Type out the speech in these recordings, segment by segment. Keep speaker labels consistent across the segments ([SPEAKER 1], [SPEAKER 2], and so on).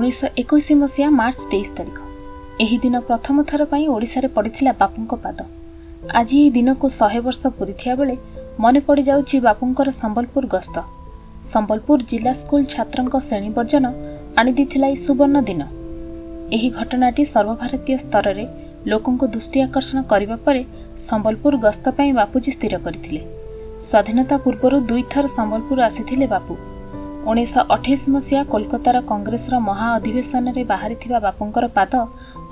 [SPEAKER 1] 1921 ମସିହା ମାର୍ଚ୍ଚ 23 ତାରିଖ। ଏହି ଦିନ ପ୍ରଥମ ଥର ପାଇଁ ଓଡ଼ିଶାରେ ପଡ଼ିଥିଲା ବାପୁଙ୍କ ପାଦ। ଆଜି ଏହି ଦିନକୁ 100 ବର୍ଷ ପୂରିଥିବା ବେଳେ ମନେ ପଡ଼ିଯାଉଛି ବାପୁଙ୍କର ସମ୍ବଲପୁର ଗସ୍ତ। ସମ୍ବଲପୁର ଜିଲ୍ଲା ସ୍କୁଲ ଛାତ୍ରଙ୍କ ଶ୍ରେଣୀ ବର୍ଜନ ଆଣିଦେଇଥିଲା ଏହି ସୁବର୍ଣ୍ଣ ଦିନ। ଏହି ଘଟଣାଟି ସର୍ବଭାରତୀୟ ସ୍ତରରେ ଲୋକଙ୍କୁ ଦୃଷ୍ଟି ଆକର୍ଷଣ କରିବା ପରେ ସମ୍ବଲପୁର ଗସ୍ତ ପାଇଁ ବାପୁଜୀ ସ୍ଥିର କରିଥିଲେ। ସ୍ୱାଧୀନତା ପୂର୍ବରୁ ଦୁଇଥର ସମ୍ବଲପୁର ଆସିଥିଲେ ବାପୁ। 1928 ମସିହା କୋଲକାତାର କଂଗ୍ରେସର ମହା ଅଧିବେଶନରେ ବାହାରିଥିବା ବାପୁଙ୍କର ପାଦ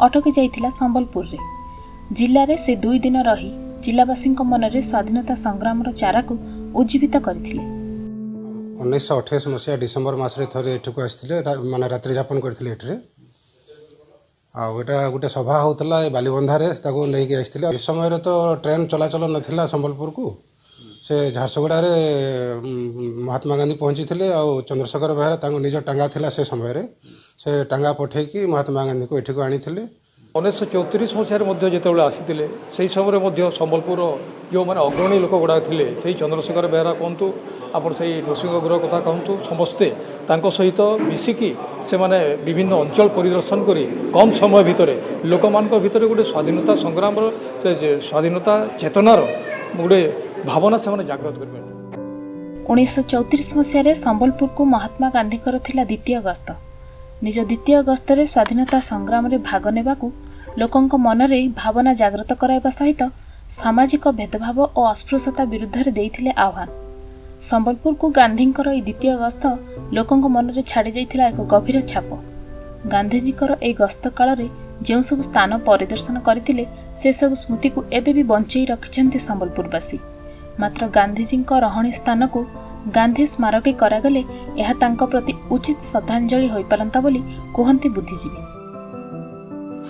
[SPEAKER 1] ଅଟକି ଯାଇଥିଲା ସମ୍ବଲପୁରରେ। ଜିଲ୍ଲାରେ ସେ 2 ଦିନ ରହି ଜିଲ୍ଲାବାସୀଙ୍କ ମନରେ ସ୍ୱାଧୀନତା ସଂଗ୍ରାମର ଚାରାକୁ ଉଜ୍ଜୀବିତ କରିଥିଲେ।
[SPEAKER 2] 1928 ମସିହା ଡିସେମ୍ବର ମାସରେ ଥରେ ଏଠିକୁ ଆସିଥିଲେ, ମାନେ ରାତ୍ରି ଯାପନ କରିଥିଲେ ଏଠିରେ। ଆଉ ଏଇଟା ଗୋଟେ ସଭା ହେଉଥିଲା ଏ ବାଲିବନ୍ଧାରେ, ତାକୁ ନେଇକି ଆସିଥିଲେ। ଏ ସମୟରେ ତ ଟ୍ରେନ୍ ଚଳାଚଳ ନଥିଲା ସମ୍ବଲପୁରକୁ। ସେ ଝାରସୁଗୁଡ଼ାରେ ମହାତ୍ମା ଗାନ୍ଧୀ ପହଞ୍ଚିଥିଲେ ଆଉ ଚନ୍ଦ୍ରଶେଖର ବେହେରା, ତାଙ୍କ ନିଜ ଟାଙ୍ଗା ଥିଲା ସେ ସମୟରେ, ସେ ଟାଙ୍ଗା ପଠେଇକି ମହାତ୍ମା ଗାନ୍ଧୀଙ୍କୁ ଏଠିକୁ ଆଣିଥିଲେ।
[SPEAKER 3] 1934 ମସିହାରେ ମଧ୍ୟ ଯେତେବେଳେ ଆସିଥିଲେ, ସେହି ସମୟରେ ମଧ୍ୟ ସମ୍ବଲପୁରର ଯେଉଁମାନେ ଅଗ୍ରଣୀ ଲୋକ ଗୁଡ଼ାକ ଥିଲେ, ସେଇ ଚନ୍ଦ୍ରଶେଖର ବେହେରା କୁହନ୍ତୁ, ଆପଣ ସେଇ ନୃସିଂହ ଗୃହ କଥା କୁହନ୍ତୁ, ସମସ୍ତେ ତାଙ୍କ ସହିତ ମିଶିକି ସେମାନେ ବିଭିନ୍ନ ଅଞ୍ଚଳ ପରିଦର୍ଶନ କରି କମ୍ ସମୟ ଭିତରେ ଲୋକମାନଙ୍କ ଭିତରେ ଗୋଟେ ସ୍ୱାଧୀନତା ସଂଗ୍ରାମର ସେ ଯେ ସ୍ୱାଧୀନତା ଚେତନାର ଗୋଟେ ଭାବନା ସେମାନେ ଜାଗ୍ରତ କରିପାରିଲେ।
[SPEAKER 1] 1934 ମସିହାରେ ସମ୍ବଲପୁରକୁ ମହାତ୍ମା ଗାନ୍ଧୀଙ୍କର ଥିଲା ଦ୍ୱିତୀୟ ଗସ୍ତ। ନିଜ ଦ୍ୱିତୀୟ ଗସ୍ତରେ ସ୍ୱାଧୀନତା ସଂଗ୍ରାମରେ ଭାଗ ନେବାକୁ ଲୋକଙ୍କ ମନରେ ଭାବନା ଜାଗ୍ରତ କରାଇବା ସହିତ ସାମାଜିକ ଭେଦଭାବ ଓ ଅସ୍ପୃଶ୍ୟତା ବିରୁଦ୍ଧରେ ଦେଇଥିଲେ ଆହ୍ୱାନ। ସମ୍ବଲପୁରକୁ ଗାନ୍ଧୀଙ୍କର ଏହି ଦ୍ୱିତୀୟ ଗସ୍ତ ଲୋକଙ୍କ ମନରେ ଛାଡ଼ି ଯାଇଥିଲା ଏକ ଗଭୀର ଛାପ। ଗାନ୍ଧିଜୀଙ୍କର ଏହି ଗସ୍ତ କାଳରେ ଯେଉଁ ସବୁ ସ୍ଥାନ ପରିଦର୍ଶନ କରିଥିଲେ, ସେସବୁ ସ୍ମୃତିକୁ ଏବେ ବି ବଞ୍ଚେଇ ରଖିଛନ୍ତି ସମ୍ବଲପୁରବାସୀ। ମାତ୍ର ଗାନ୍ଧିଜୀଙ୍କ ରହଣି ସ୍ଥାନକୁ ଗାନ୍ଧୀ ସ୍ମାରକୀ କରାଗଲେ ଏହା ତାଙ୍କ ପ୍ରତି ଉଚିତ ଶ୍ରଦ୍ଧାଞ୍ଜଳି ହୋଇପାରନ୍ତା ବୋଲି କୁହନ୍ତି ବୁଦ୍ଧିଜୀବୀ।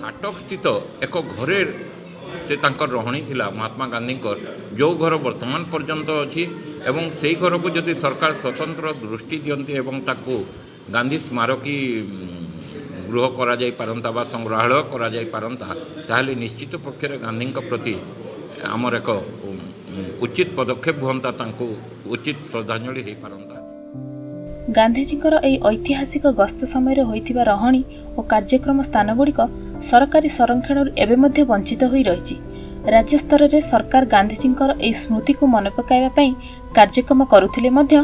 [SPEAKER 4] ଫାଟକ ସ୍ଥିତ ଏକ ଘରେ ସେ ତାଙ୍କର ରହଣି ଥିଲା ମହାତ୍ମା ଗାନ୍ଧୀଙ୍କର, ଯେଉଁ ଘର ବର୍ତ୍ତମାନ ପର୍ଯ୍ୟନ୍ତ ଅଛି। ଏବଂ ସେଇ ଘରକୁ ଯଦି ସରକାର ସ୍ୱତନ୍ତ୍ର ଦୃଷ୍ଟି ଦିଅନ୍ତି ଏବଂ ତାକୁ ଗାନ୍ଧୀ ସ୍ମାରକୀ ଗୃହ କରାଯାଇପାରନ୍ତା ବା ସଂଗ୍ରହାଳୟ କରାଯାଇପାରନ୍ତା, ତାହେଲେ ନିଶ୍ଚିତ ପକ୍ଷରେ ଗାନ୍ଧୀଙ୍କ ପ୍ରତି ଆମର ଏକ ଉଚିତ ପଦକ୍ଷେପ ହୁଅନ୍ତା, ତାଙ୍କୁ ଉଚିତ ଶ୍ରଦ୍ଧାଞ୍ଜଳି ହୋଇପାରନ୍ତା।
[SPEAKER 1] ଗାନ୍ଧିଜୀଙ୍କର ଏହି ଐତିହାସିକ ଗସ୍ତ ସମୟରେ ହୋଇଥିବା ରହଣି ଓ କାର୍ଯ୍ୟକ୍ରମ ସ୍ଥାନଗୁଡ଼ିକ ସରକାରୀ ସଂରକ୍ଷଣରୁ ଏବେ ମଧ୍ୟ ବଞ୍ଚିତ ହୋଇ ରହିଛି। ରାଜ୍ୟସ୍ତରରେ ସରକାର ଗାନ୍ଧିଜୀଙ୍କର ଏହି ସ୍ମୃତିକୁ ମନେ ପକାଇବା ପାଇଁ କାର୍ଯ୍ୟକ୍ରମ କରୁଥିଲେ ମଧ୍ୟ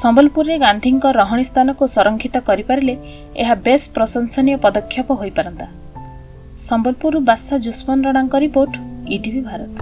[SPEAKER 1] ସମ୍ବଲପୁରରେ ଗାନ୍ଧୀଙ୍କ ରହଣି ସ୍ଥାନକୁ ସଂରକ୍ଷିତ କରିପାରିଲେ ଏହା ବେଶ୍ ପ୍ରଶଂସନୀୟ ପଦକ୍ଷେପ ହୋଇପାରନ୍ତା। ସମ୍ବଲପୁରରୁ ବାସା ଜୁସ୍ମନ ରଣାଙ୍କ ରିପୋର୍ଟ, ଇଟିଭି ଭାରତ।